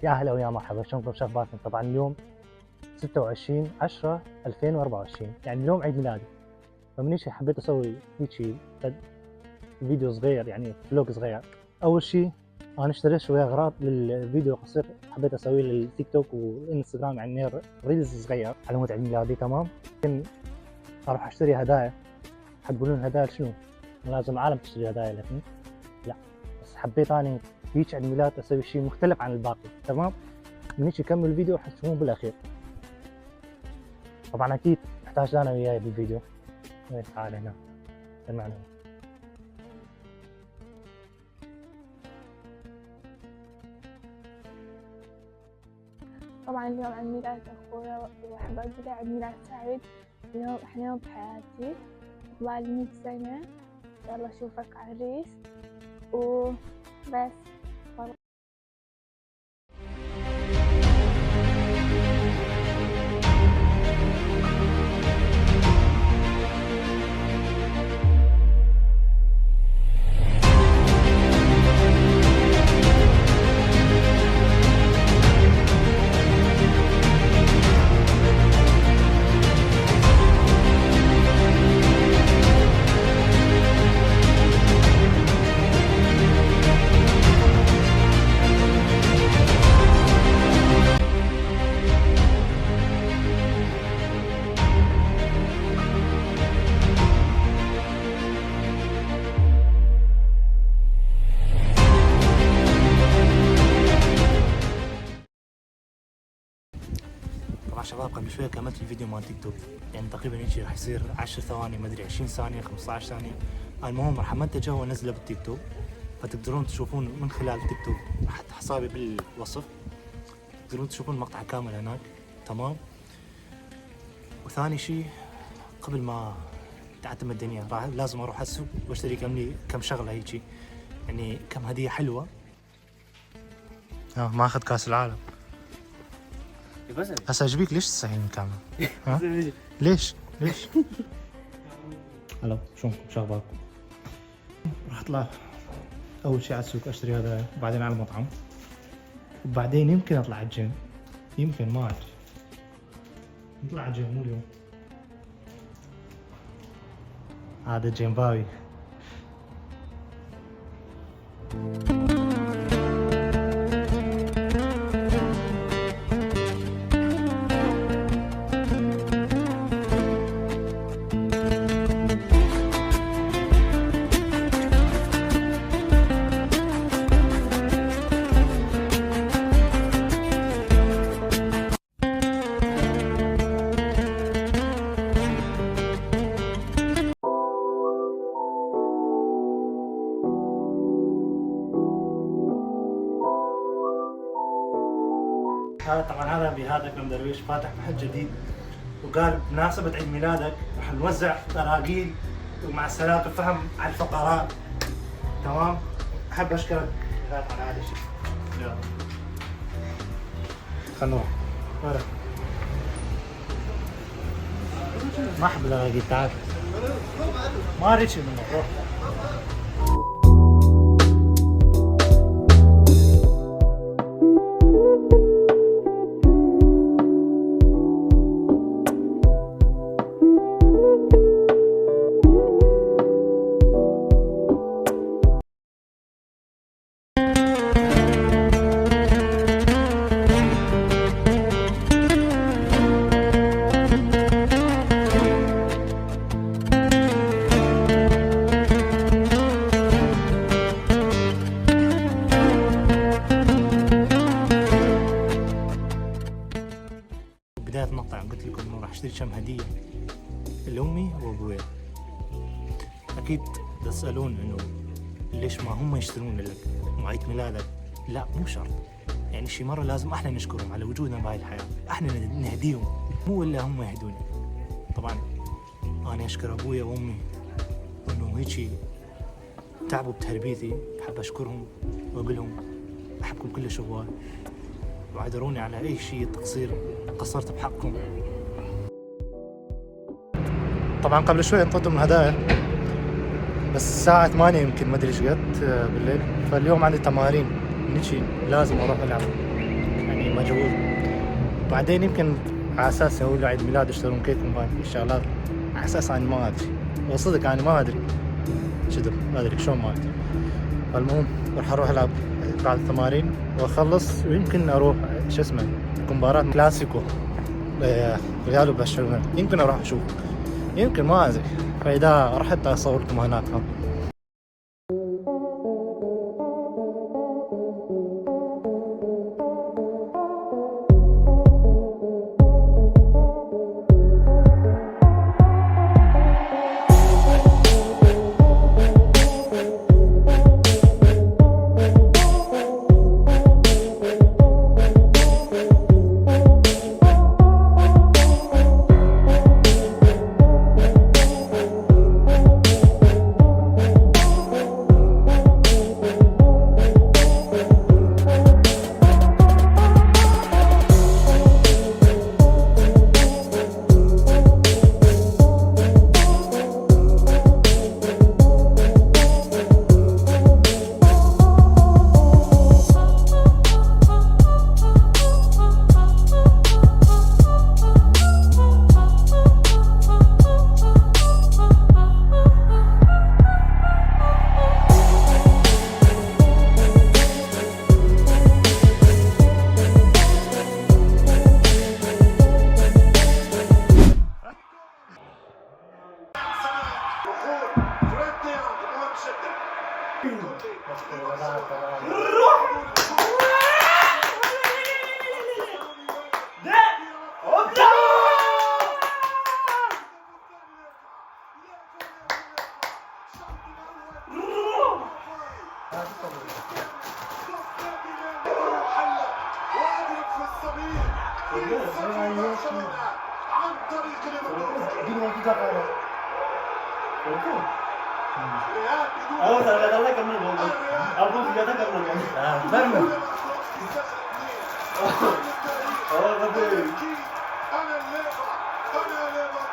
يا هلا ويا مرحبا، شلونكم شخباركم؟ طبعا اليوم 26/10/2024 يعني اليوم عيد ميلادي، فمن هيك حبيت اسوي هيك فيديو صغير يعني فلوق صغير. اول شيء انا اشتريت شويه اغراض للفيديو القصير، حبيت اسويه للتيك توك والانستغرام يعني ريلز صغير على مود عيد ميلادي. تمام، يمكن اروح اشتري هدايا. حتقولون هدايا شنو؟ لازم العالم تشتري هدايا لكن لا، بس حبيت اني هيك عيد ميلاد اسوي شيء مختلف عن الباقي. تمام، من هيك كمل الفيديو حتشوفون بالاخير. طبعا اكيد تحتاج انا وياي بالفيديو. تعال هنا سمعنا. طبعا اليوم عيد ميلاد أخويا وأحب أقول له عيد ميلاد سعيد. اليوم أحلى يوم بحياتي، عقبال 100 سنة يلا أشوفك عريس وبس. طبعا شباب قبل شويه كملت الفيديو مال تيك توك، يعني تقريبا هيك راح يصير 10 ثواني، ما ادري 20 ثانيه 15 ثانيه. المهم راح امنتجه وانزله بالتيك توك، فتقدرون تشوفون من خلال تيك توك، حتى حسابي بالوصف تقدرون تشوفون المقطع كامل هناك. تمام، وثاني شيء قبل ما تعتم الدنيا لازم اروح السوق واشتري كم شغله هيجي، يعني كم هديه حلوه. ما اخذ كاس العالم هسه اجيبك. ليش تصحين الكاميرا؟ ها؟ ليش؟ هلا شلونكم شخباركم؟ راح اطلع اول شيء على السوق اشتري هذا، وبعدين على المطعم، وبعدين يمكن اطلع على الجيم، يمكن ما ادري. نطلع على الجيم مو اليوم. هذا جيمباوي. هذا بهذا اكرم درويش فاتح محل جديد، وقال بمناسبة عيد ميلادك راح نوزع قراقيل ومع السلامة فهم على الفقراء. تمام، احب اشكرك على هذا الشيء. يلا خلنا نروح. ما احب القراقيل، تعال ما اريد شيء منك، روح. بداية المقطع قلت لكم انه راح اشتري كم هدية لأمي وأبويا. أكيد تسألون انه ليش ما هم يشترون لك عيد ميلادك؟ لا مو شرط، يعني شي مرة لازم احنا نشكرهم على وجودنا بهاي الحياة، احنا نهديهم مو الا هم يهدوني. طبعا انا اشكر ابويا وامي انه هيجي تعبوا بتربيتي، بحب اشكرهم واقول لهم احبكم كلش هواي، واعذروني على اي شيء تقصير قصرت بحقكم. طبعا قبل شوي انطيتهم هدايا، بس الساعة 8 يمكن ما ادري ايش قد بالليل، فاليوم عندي تمارين من هيجي لازم اروح العب. مجهول. بعدين يمكن على اساس يقولوا له عيد ميلاد يشترون كيك وهاي الشغلات، على اساس انا ما ادري، وصدق انا ما ادري كذب، ما ادري شلون ما ادري. المهم راح اروح العب بعد التمارين واخلص، ويمكن اروح شو اسمه مباراة كلاسيكو ريال وبرشلونة، يمكن اروح اشوف، يمكن ما ادري. فاذا رحت اصور لكم هناك.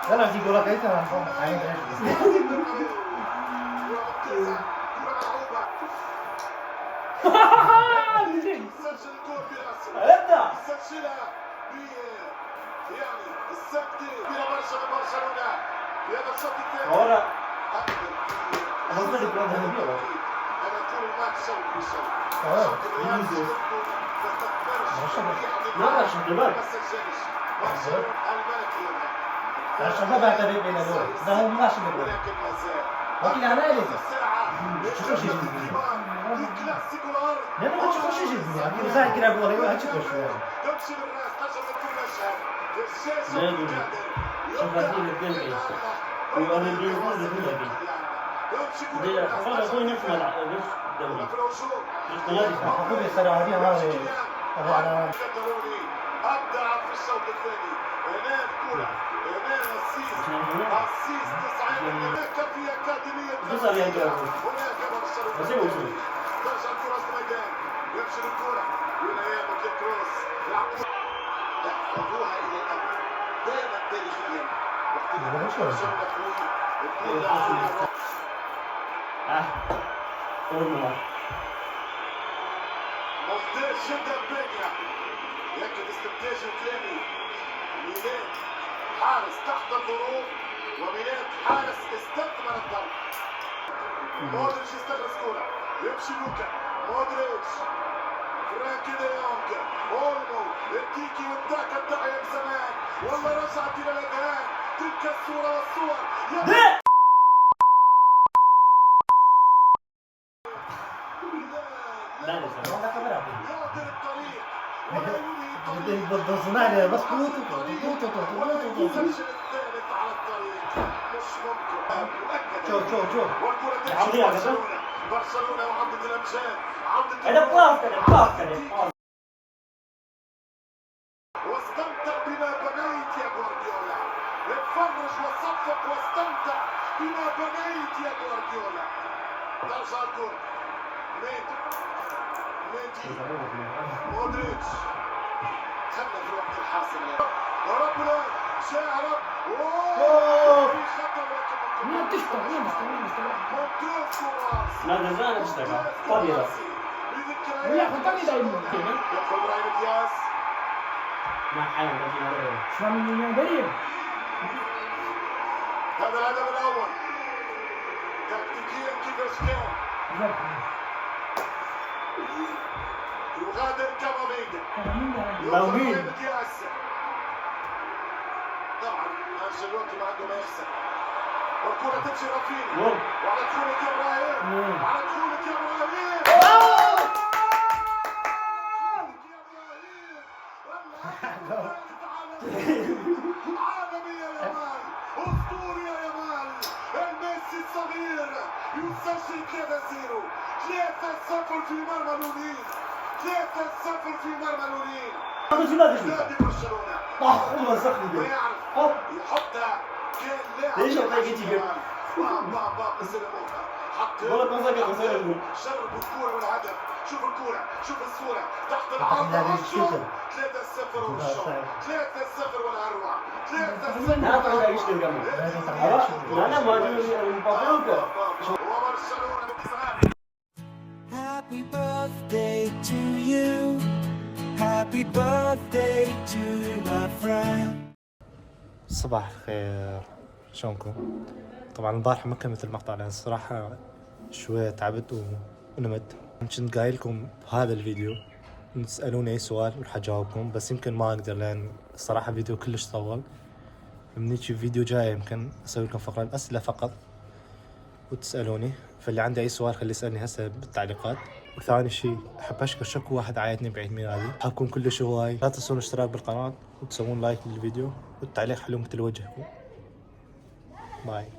Kalau si bola kayak sama الشباب بعترف بين دول ده هو ماشي بالدول لكن انا ليه شو شيء لا ما تشوفش شيء يعني زي كده بقول له هتشوف شو شوف هذه الاثنين ايش ويقول لي دي خلاص هو نسمع ليش دوري مش نادي فاقول الصراحه دي هذه على ابدع في الشوط الثاني. هناك كرة، هناك السيس 90 هناك في أكاديمية هناك برشلونة ترجع الكرة وسط الميدان، يمشي الكرة وينايا ماكين كروس يحفظوها إلى الأبد دائما تاريخيا. ممتاز جدا بينيا، لكن استنتاج ثاني ميلاد حارس تحت الظروف، وميلاد حارس استثمر الضرب. مودريتش يستخلص كرة، يمشي لوكا مودريتش فرانكي دي يونغ اولمو التيكي والداك الداعية بزمان، والله رجعت إلى الأذهان تلك الصورة والصور. بالضزنانية بس قوته شوف برشلونة وعودة الأمجاد، واستمتع بما بنيت يا جوارديولا، اتفرج وصفق واستمتع بما بنيت يا جوارديولا. ترجع الكرة ميدي مودريتش خلنا في الوقت الحاسم وربنا شاعر في خطر مين تشتغل ممتاز كراس لا نزال اشتغل طبيعي بذكريات يدخل برايم دياز مع حالة في مرة. شو من قريب هذا الهدف الاول تكتيكيا كيفاش كان يغادر كامافينجا باومين طبعا انشيلوتي ما عنده ما يخسر والكرة تمشي رافيني وعلى دخولك يا ابراهيم وعلى دخولك يا ابراهيم عالمي يا يامال اسطوري يا يامال الميسي الصغير يسجل 3-0 في مرمى لونين 3-0 في مرمى لونين نادي برشلونة والله سخني ويعرف يحطها كان لاعب ليش هتلاقي تيجي؟ حط والله ما سكت وصير الجول. شرب الكورة والهدف شوف الكورة شوف الصورة تحت أعتقد هذا العارضة يشتغل. 3-0 والشوط 3-0 والأروع 3-0 أنا أعتقد هاي يشتغل قبل. أنا ما أدري مبابي. وبرشلونة بالتسعة. Happy birthday to you. Happy birthday to you, my friend. صباح الخير، شلونكم؟ طبعا البارحة ما كملت المقطع لأن الصراحة شوية تعبت ونمت. كنت قايل لكم بهذا الفيديو إن تسألوني أي سؤال ورح أجاوبكم، بس يمكن ما أقدر لأن الصراحة الفيديو كلش طول. من يجي فيديو جاي يمكن أسوي لكم فقرة أسئلة فقط وتسألوني، فاللي عنده أي سؤال خليه يسألني هسه بالتعليقات. وثاني شيء أحب أشكر شكو واحد عايدني بعيد ميلادي، أحبكم كلش هواي. لا تنسون الاشتراك بالقناة وتسوون لايك للفيديو والتعليق حلو مثل وجهكم. باي.